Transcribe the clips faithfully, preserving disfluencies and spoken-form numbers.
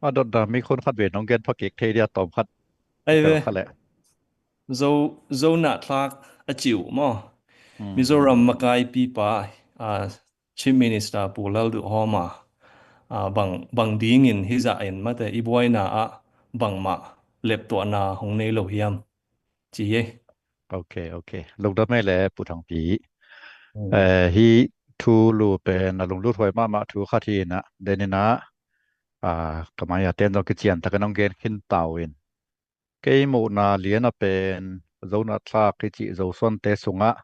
A dotna mi khun khat vei nong gen phakik thei dia tawm khat. Ai ve. Kha leh. Zo, Zo nahthlak a ci uh maw? Hmm. Mizoram makaipipa, a, Chief Minister Pu Lalduhoma, a, bang, bang dingin hizah in mate i buaina ah bangmah leptuahna hong nei lo hiam? Ci hi. Ok, ok. Lungdam ei le Pu Thangpi. Hmm. Eh, hi thu lu pen a lunglut huai mahmah thu khat hi inah, deninah, a, kamai a ten zong kician takin hong gen khin tau in. Kei muhna lian a pen Zo nahthlak i cih Zosuante sungah,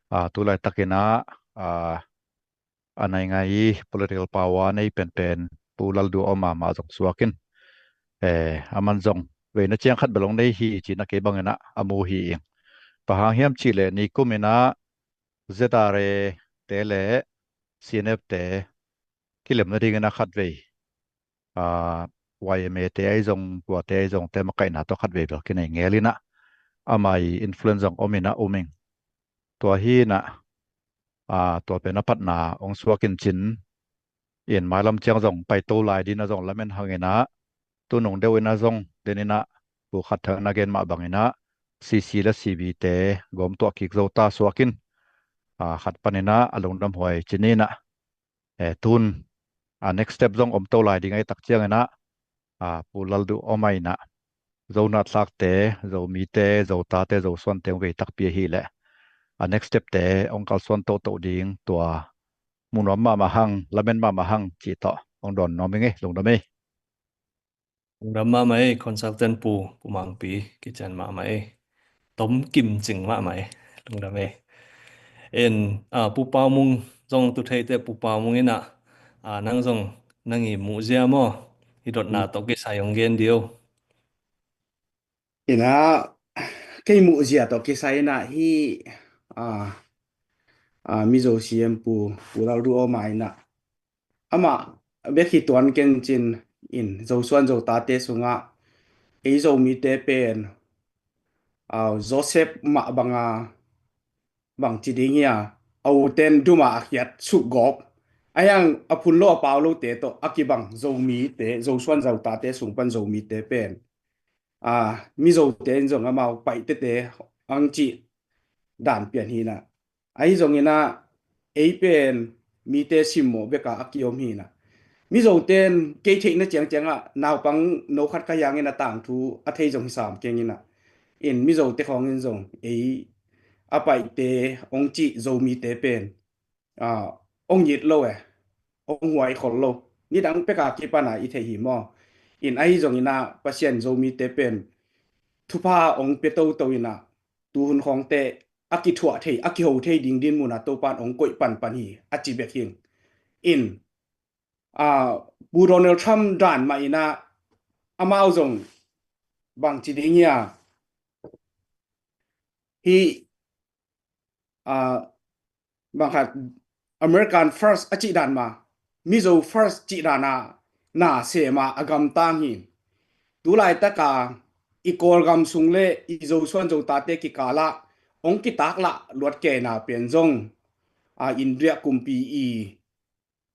a, tu laitakinah, a, a nai ngai i political power nei penpen Pu Lalduhoma mah zong suakin, eh, aman zong veina ciang khat bel hong nei hi cih na kei banginah a mu hi ing. Bang hang hiam cih leh nikum inah Z R A te le C N F te kilem nadingin a khat vei, a, Y M A te ahi zong, kuate ahi zong te makaihna tawh khat vei bel kinei ngel inah, ama i influence zong om inah um ing. Tua hi inah, a, tua pen a patna hong suak in cin, in mailam ciang zong paito lai dingin a zong lamen hang inah, tunung deuh inah zong deninah, pu khat thang na gen mah banginah, C C le C B te gawm tuah kik zo ta suakin, a, khat paninah a lungdam huai cin inah, eh, tun, a, next step zong om to lai ding ahi tak cianginah, a, Pu Lalduhoma inah Zo nahthlakte, Zomite, Zotate, Zosuante hong vei takpi ahi leh, a, next step te hong kalsuan toto ding tua mu nuam mahmah hang, lamen mahmah hang cih tawh hong dawn nuam ing ei, lungdam ei. Lungdam mahmah ei, consultant Pu, Pu Mangpi, kician mahmah ei. Tom kim cing mahmah ei. Lungdam ei. En, a, Pu Pau Mung zong tu theite Pu Pau Mung inah, a, nang zong nang i muhzia maw? Hi dotna tawh kisai hong gen dio. Inah, kei muhzia tawh kisai inah hi, a, a, Mizo C M Pu, Pu Lalduhoma inah. Amah bek hi tuan ken cin in Zosuan Zotate sungah ei Zomite pen, a, Joseph mah banga bang ci ding hia, a uten duma a khiat sukgawp. A hiang a phun lo a pau lote tawh a kibang Zomite, Zosuan Zotate sung pan Zomite pen, a, Mizote in zong amau Paite te ang cih dan pian hi inah. Ahi zong inah, ei pen mite simmawh beka a kiom hi inah. Mizote in kei theihna ciangciangah naupang no khat ka hiangin a tangthu a thei zong hi sam keng inah. In Mizote khawngin zong ei a Paite hong cih Zomite pen, a, hong it lo e, hong huai khol lo. Nidang peka kipana i thei hi maw? In ahi zong inah Pasian Zomite pen thupha hong pia toto inah, tuhun khawngte a kithuah thei, a kiho thei ding dinmun a Topan hong koih panpan hi a ci bek hing. In, a, Pu Donald Trump dan mah inah amau zong bang ci ding hia, hi, a, bang khat American first a cih dan mah, Mizo first cih dan a na sem a a gamtang hi. Tu laitaka i Kawlgam sung le i Zosuan Zotate kikalah hong kitaklah luat keina pen zong, a, India kumpi i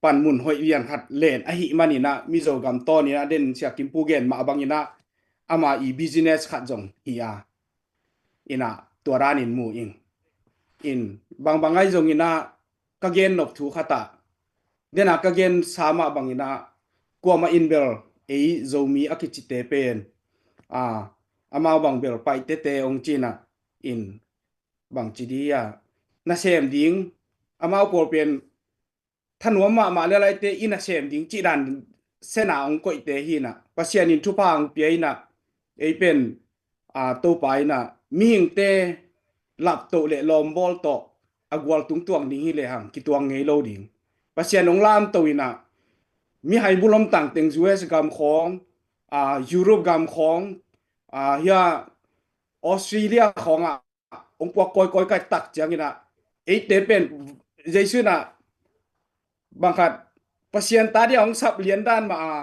panmun hoih lian khat len ahih maninah Mizo gam tawn inah den Sia Kim Pu gen mah banginah ama i business khat zong hi a, inah tua danin mu ing. In bangbang ahi zonginah ka gen nop thu khatah, dena ka gen sa mah banginah kuamah in bel ei Zomi a kicite pen, a, amau bang bel Paite te hong cinah in bang ci di a nasem ding, amau pawl pen thanuam mahmah le laite i nasem ding cih dan sena hong koihte hinah Pasian in thupha hong pia inah ei pen, a, Topa inah mihingte laptoh le lawmbawl tawh a gual tungtuang ding hi lehang kituang ngei lo ding. Pasian hong lamto inah mihai bulom tangteng U S gam khawng, a, Europe gam khawng, a, hia Australia khawngah hong puak kawikawi kai tak cianginah eite pen Jesu inah bangkhat Pasian ta dia hong sap lian dan mah a,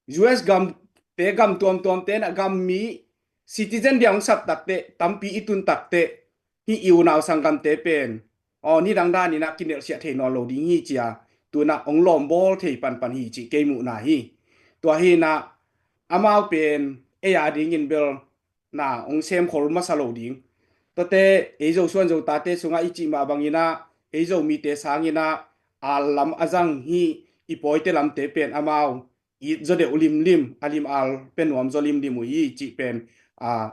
U S gamte gam tuamtuamte inah gam mi citizen dia hong sap takte tampi i tun takte hi i unau sanggamte pen aw nidang daninah kinelhsiah thei nawn lo ding hi cia tunah hong lawmbawl thei panpan hi cih kei muhna hi. Tua hinah amau pen ei a dingin bel na hong semkhol masa lo ding. Tuate ei Zo suan Zo tate sungah i cih mah banginah ei Zomite sanginah al lam a zang hi. I pawite lamte pen amau it zaw deuh limlim, a lim al pia nuam zaw limlim uh hi cih pen a,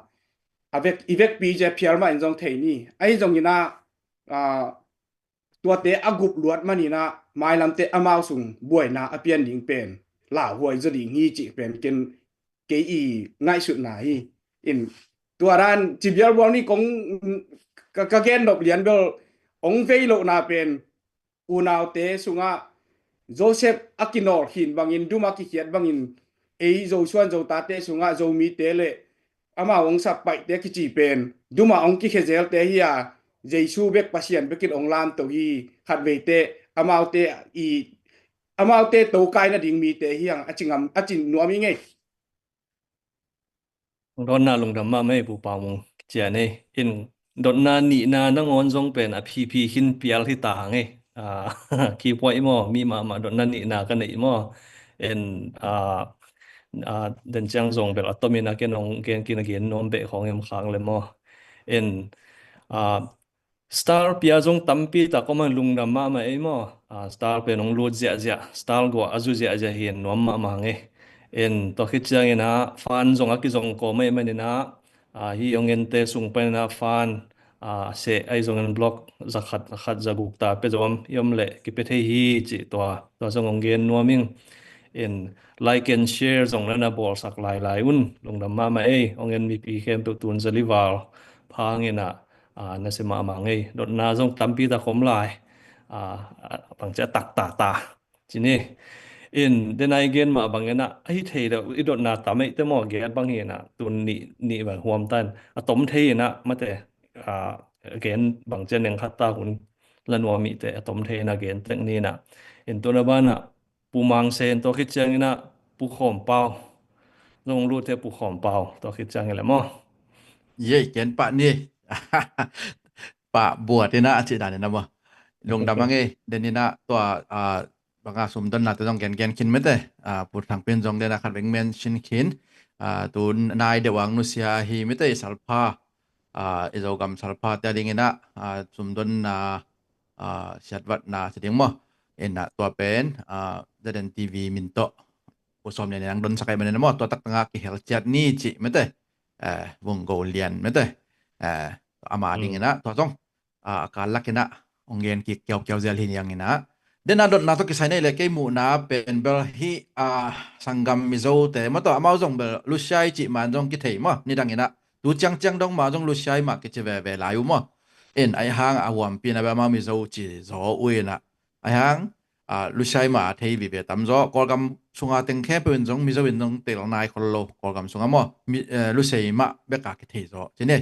a vek, i vekpi zia phial mah in zong thei ni. Ahi zonginah a, tuate a gup luat maninah mailamte amau sung buaina a pian ding pen lauhuai zaw ding hi cih pen ken kei i ngaihsutna hi. In tua dan ci bialbual ni kong ka, ka gen nop lian bel hong vei lohna pen unaute sungah Joseph a kinawl khin bangin, duma kikhiat bangin, ei Zo suan Zo tate sungah Zomite le amau hong sap paihte kici pen duma hong kikhezelte hi a, Jesu bek Pasian bekin hong lamto hi. Khatveite amaute i, amaute tokai nading mite hi ang a ci ngam, a ci nuam i ngei. Dotna lungdam mahmah ei Pu Pau Mung, cian ei. In dotna nihna nangawn zong pen a phipi khin pial hi ta hang ei. A, kipua i maw, mi mahmah dotna nihna ka nei i maw. In a, a, den ciang zong bel a tomin a ken hong gen kin a gen nuam beh khawng em khang le maw. In a, star pia zong tampi tak om a, lungdam mahmah ei maw. A, star pen hong lut ziahziah, star guah a zu ziahziah hi in nuam mahmah hang ei. In tua khit ciangin a fan zong a kizong kawm ei maninah a, hih hong ente sung paninah fan a, seh ahi zongin block zakhat, zakhat zaguk ta pia zong i om leh kipia thei hi cih tua, tua zong hong gen nuam ing. In like and share zong na na bawlsak lailai un, lungdam mahmah ei. Hong en mipi khempeuh tun zali val pha hanginah a, na sia mahmah ngei. Dotna zong tampi tak om lai. A, a, bangci a tak ta ta ci ni. In den a i gen mah banginah a hi thei deuh i dotna tam eite maw, gen bang hinah tun nih, nih bang huam ta in a tom thei inah mate a, gen bangci a neng khat ta hun la nuam ihte a tom thei inah gen tek ninah. In tuna banah Pu Mang Sen tua khit cianginah Pu Khawm Pau zong lut thei, Pu Khawm Pau tua khit ciangin le maw. Yei ken pah ni. Pah buat inah a cih dan inah maw. Lungdam ang ei, den inah tua a, banga sumdonna te zong gen gen khin mete. A, Pu Thang Pin zong den a khat veng mention khin. A, tu nai deuh ang nusia hi mete i salpha. A, i Zogam salpha te a ding inah a, sumdonna a, siatvatna si ding maw. Inah tua pen a, Z N T V min tawh Pu Sawm Lian inah ang donsak ai manin maw, tua taktanga kihel ciat ni cih mete. A, Vung Go Lian mete. A, ama ding inah tua zong a, a kal lak inah hong gen kik kiaukiau zel hi niang inah. Den a dotna tawh kisai nei le kei muhna pen bel hih a, sanggam Mizote maw tawh amau zong bel Lusiai cih man zong kithei maw, nidang inah tu ciangciang dong mah zong Lusiai mah kici veve lai uh maw. In ahi hang a huampi na bel amau Mizo ci zaw uh inah. Ahi hang a, Lusiai mah a thei vive tam zaw. Kawlgam sunga teng khempeuh in zong Mizo in zong tel nai khol lo Kawlgam sunga maw. Mi, eh, Lusei mah bek a kithei zaw ci ni.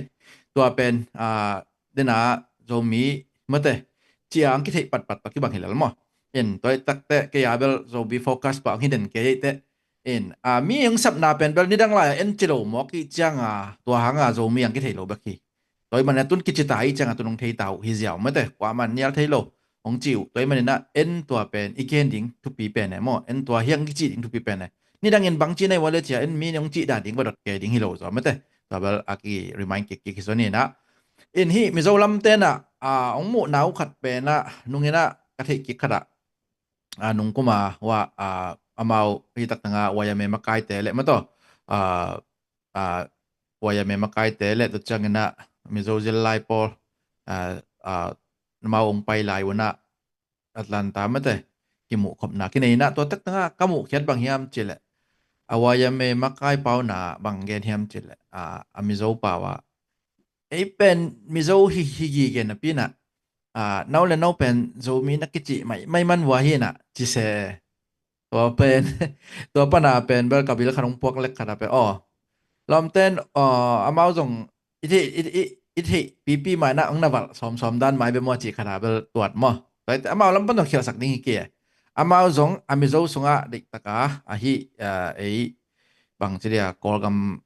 Tua pen a, den a Zomi mate ciang kitheih patpat pa kibang hi lel maw. In tua i takte kei a bel Zomi focus pa ang hi den kei eite. In a, mi hong sapna pen bel nidang lai a en ci lo mawk ih cianga tua hanga Zomi ang kithei lo bek hi. Tua i man a tun kici ta ih cianga tun hong thei ta uh hi ziau mate, kuaman nial thei lo hong ci uh. Tua i man inah en tua pen i gen ding thupi pen e maw, en tua hiang kici ding thupi pen e. Nidang in bang ci nei ua le cia en mi hong cih dan ding va dot kei ding hi lo zaw mate. Tua bel a ki remind kik kik hi zaw ni inah. In hih Mizo lam tenah a, hong muhna uh khat penah nung inah ka theih kik khatah a, nungkuma ua a, amau hih taktanga Y M A makaite le maw tawh a, a, Y M A makaite le tua cianginah Mizo zillai pawl a, a, amau hong pai lai unah Atlanta mate kimuh khopna kinei inah tua taktanga ka muh khiat bang hiam cileh a, Y M A makai pauna bang gen hiam cileh a, a Mizo pau ah ei pen Mizo hi, hi gige napi inah a, no le no pen Zomi na kici mai, mai man ua hi inah ci se. Tua pen tua pana pen bel ka bil khat hong puak lek khat a pen aw, lawmten aw, amau zong i theih, i, i, i theih pipi mah inah hong na valh sawmsawm dan mai be maw cih khat a bel tuat maw. Tua amau lam pan zong khialsak ding hi kei. Amau zong a Mizo sungah deihtaka ahi a, ei bang ci dia Kawlgam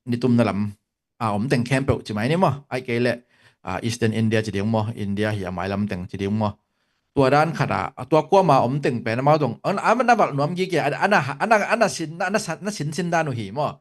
nitumna lam a om teng khempeuh ci mai ni maw. Ai kei leh a, Eastern India ci ding maw, India hi a mailam teng ci ding maw. tua dan khat a, tua kuama om teng pen amau dong, an, an, na valh nuam gige, a, a, na, a, na, a, na sin, na, na, na sin sin dan uh hi maw.